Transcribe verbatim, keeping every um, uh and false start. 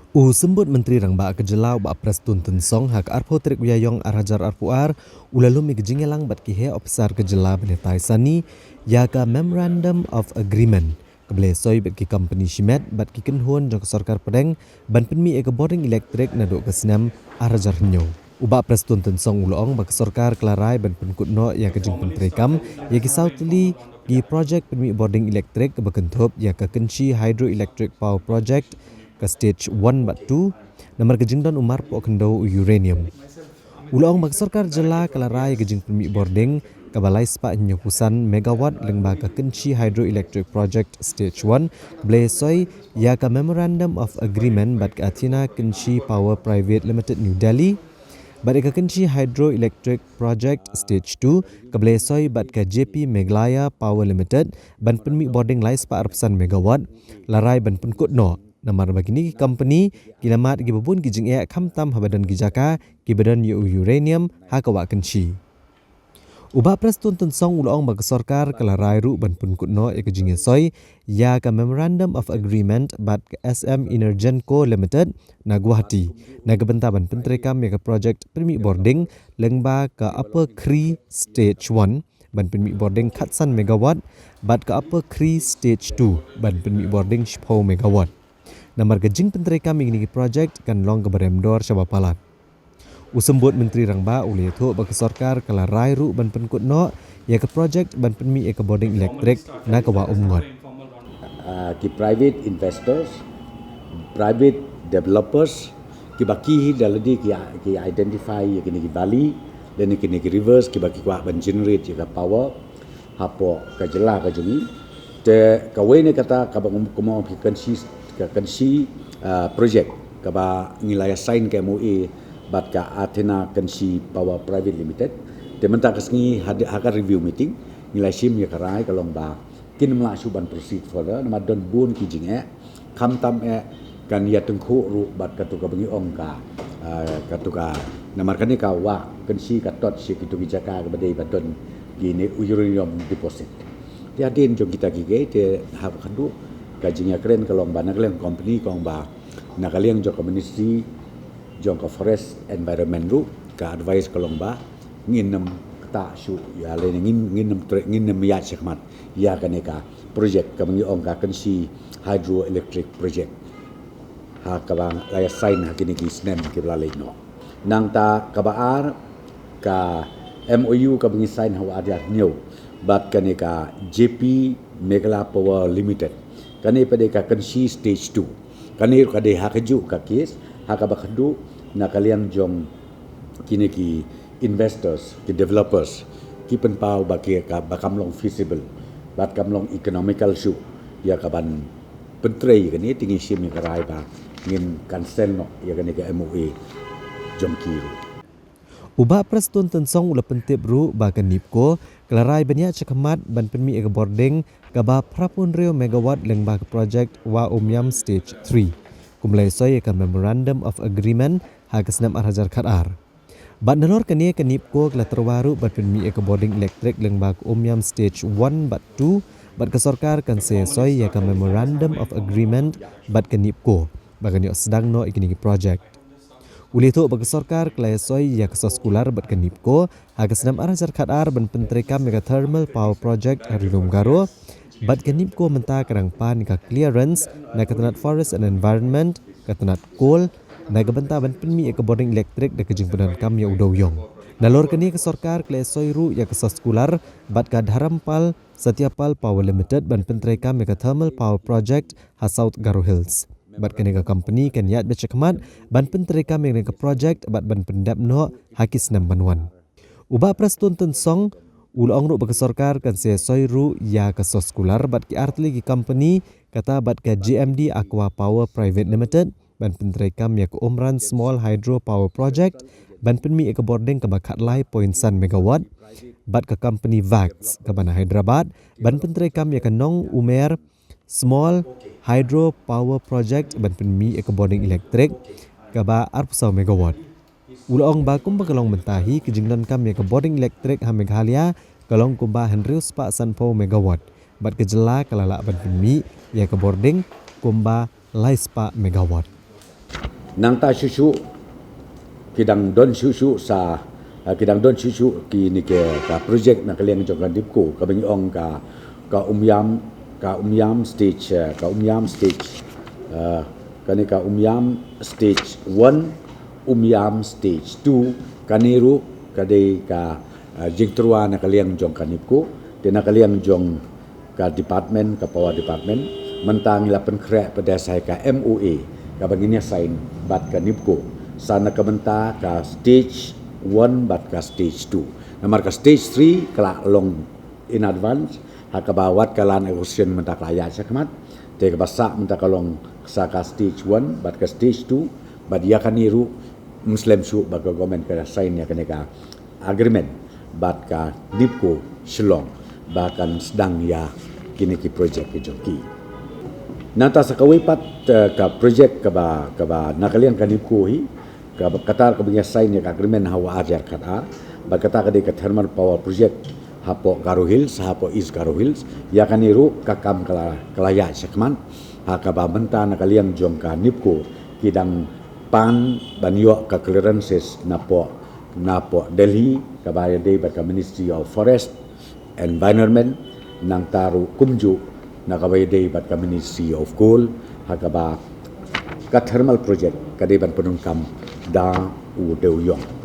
U Symbud Myntri Rangbah ka jylla u Bah Prestone Tynsong ha ka arphew tarik u Ïaïong ar hajar arphew ar u la lum ïa ka jingïalang bad ki heh ophisar ka jylla ban ïatai sani ïa ka Memorandum of Agreement kaba la soi bad ki kompani shimet bad ki kynhun jong ka sorkar pdeng ban pynmih ïa ka bording elektrik naduh ka snem ar hajar hynñiew. U Bah Prestone Tynsong u la ong ba ka sorkar ka la rai ban pynkut noh ïa ka jingpyntreikam ïa ki saw tylli ki projek pynmih bording elektrik kaba kynthup ïa ka Kynshi Hydroelectric Power Project ka stage one bad two, namar ka jingdon u marpoh khyndew u uranium. U la ong ba ka sorkar jylla ka la rai ïa ka jingpynmih bording kaba lai spah hynñiewphew san megawatt lyngba ka Kynshi Hydroelectric Project stage one kaba la soi ïa ka Memorandum of Agreement bad ka Athena Kynshi Power Private Limited New Delhi, bad ïa ka Kynshi Hydroelectric Project stage two kaba la soi bad ka J P Meghalaya Power Limited ban pynmih bording lai spah arphew san megawatt, la rai ban pynkut noh namar ba kine ki kompani ki la mad ïa kiba bun ki jingeh khamtam haba don ki jaka kiba don ïa u uranium ha ka wah Kynshi. U Bah Prestone Tynsong u la ong ba ka sorkar ka la rai ruh ban pynkut noh ïa ka jingïasoi ïa ka Memorandum of Agreement bad ka S M Energenco Limited na Guwahati na ka bynta ban pyntreikam ïa ka projek pynmih bording lyngba ka Upper Khri stage one ban pynmih bording khatsan megawatt bad ka Upper Khri stage two ban pynmih bording shiphew megawatt. Namar ka jingpyntreikam ïa kine ki projek kan long kaba rem dor shaba palat. U Symbud Myntri Rangbah u la ïathuh ba ka sorkar ka la rai ruh ban pynkut noh ïa ka projek ban pynmih ïa ka bording elektrik na ka wah Umngot. Uh, ki private investors, private developers, kiba ki hi da lade ki, ki identify ïa kine ki valley lane kine ki rivers kiba ki kwah ban generate ïa ka power hapoh ka jylla ka jong ngi. Te kawei na kata kaba ngam kumno ki Kynshi, ka Kynshi uh, project kaba ngi la ïa sign ka M O A bad ka Athena Kynshi Power Private Limited. Te mynta ka sngi ha ka review meeting ngi la shim ïa ka rai ka long ba kin ym lah shuh ban proceed further namar don bun ki jingeh, khamtam eh kan ïa tyngkhuh ruh bad katu kaba ngi ong ka, uh, katu ka, namar kane ka wah Kynshi ka tot sha kitu ki jaka kaba dei ba don kine uranium deposit. Te hadien jong kita ki kei te haba khadduh ka jingïakren ka long ba na ka liang company ka ong ba na ka liang jong ka ministry jong ka forest environment ruh ka advice ka long ba ngin ym ktah shuh ïa lane ngin, ngin ym, ngin ym ïaid shakhmat ïa kane ka projek kaba ngi ong ka Kynshi Hydroelectric Project ha kaba la ïa sign ha kine ki snem kiba la leit noh. Nangta kaba ar ka M O U kaba ngi sign ha u ar hajar hynñiew bad kane ka J P Meghalaya Power Limited. Kane pat dei ka Kynshi stage two. Kane ruh ka dei ha kajuh ka case ha kaba khadduh na ka liang jong kine ki investors, ki developers ki pynpaw ba ki ka, ba kam long feasible bad kam long economical shuh ïa ka ban pyntrei ïa kane. Te ngi shim ïa ka rai ba ngin cancel noh ïa kane ka M O A jong ki ruh. U Bah Prestone Tynsong u la pyntip ruh ba ka NEEPCO ka la rai ban ïaid shakhmat ban pynmih ïa ka bording kaba phra phew hynriew megawatt lyngba ka projek Wah Umiam stage three, kum la soi ïa ka Memorandum of Agreement ha ka snem ar hajar khat ar. Bad nalor kane ka NEEPCO ka la tyrwa ruh ban pynmih ïa ka bording elektrik lyngba ka Umiam stage one bad two bad ka sorkar kan sa ïa soi ïa ka Memorandum of Agreement bad ka NEEPCO ba kan ïoh sdang noh ïa kine ki projek. U la ïathuh ba ka sorkar ka la ïa soi ïa ka soskular bad ka NEEPCO ha ka snem ar hajar khat ar ban pyntreikam ïa ka Thermal Power Project ha Ri Lum Garo. Bad ka NEEPCO mynta ka dang pan ïa ka clearance na ka tnat Forest and Environment, ka tnat Coal, na ka bynta ban pynmih ïa ka bording elektrik da ka jingpyndonkam ïa u dewiong. Nalor kane ka sorkar ka la ïa soi ruh ïa ka soskular bad ka Dharampal Satyapal Power Limited ban pyntreikam ïa ka Thermal Power Project ha South Garo Hills. Bad kane ka company kan ïaid beit shakhmat ban pyntreikam ïa kane ka projek bad ban pyndep noh ha ki snem ban wan. U Bah Prestone Tynsong u la ong ruh ba ka sorkar kan sa ïa soi ruh ïa ka soskular bad ki artylli ki company, kata bad ka J M D Aqua Power Private Limited ban pyntreikam ïa ka Umran Small Hydro Power Project ban pynmih ïa ka bording kaba khatlai point san megawatt, bad ka company Vax kaba na Hyderabad ban pyntreikam ïa ka Nong Umer Small Hydro Power Project ban pynmih ïa ka bording elektrik kaba arphew saw megawatt. U la ong ba kumba ka long mynta hi ka jingdonkam ïa ka bording elektrik ha Meghalaya ka long kumba hynriew spah sanphew megawatt, bad ka jylla ka la lah ban pynmih ïa ka bording kumba lai spah megawatt. Nangta shuh shuh ki dang don shuh shuh sa, ah, ki dang don shuh shuh kine ki ka project na ka liang jong ka NEEPCO, kaba ngi ong ka, ka Umiam, ka Umiam stage, ah, ka Umiam stage, ah, kane ka Umiam stage one, Umiam stage two, kane ruh ka dei ka, ah, jingtyrwa na ka liang jong ka NEEPCO, te na ka liang jong ka department, ka power department, mynta ngi la pynkhreh pat da sa ïa ka M O A, kaba ngin ïa sign bad ka NEEPCO. Sa na ka bynta ka stage one bad ka stage two. Namar ka stage three ka la long in advance, ha kaba wat ka land acquisition mynta ka la ïaid shakhmat. Te kaba sah mynta ka long sa ka stage one bad ka stage two, bad ïa kane ruh ym slem shuh ba ka government ka la sign ïa kane ka agreement bad ka NEEPCO Shillong ba kan sdang ïa kine ki project ki jong ki. Nangta sa kawei pat, eh, ka project kaba, kaba na ka liang ka NEEPCO hi, kaba kata kaba ngi ïa sign ïa ka agreement ha u ar hajar khatar, bad kata ka dei ka thermal power project hapoh Garo Hills, hapoh East Garo Hills. Ïa kane ruh ka kam ka la, ka la ïaid shakhmat, ha kaba mynta na ka liang jong ka NEEPCO ki dang pan ban ïoh ka clearances napoh, napoh Delhi, kaba ïadei bad ka Ministry of Forest, Environment, nangta ruh kumjuh na kaba ïadei bad ka Ministry of Coal, ha kaba ka thermal project ka dei ban pyndonkam da u Dewiong.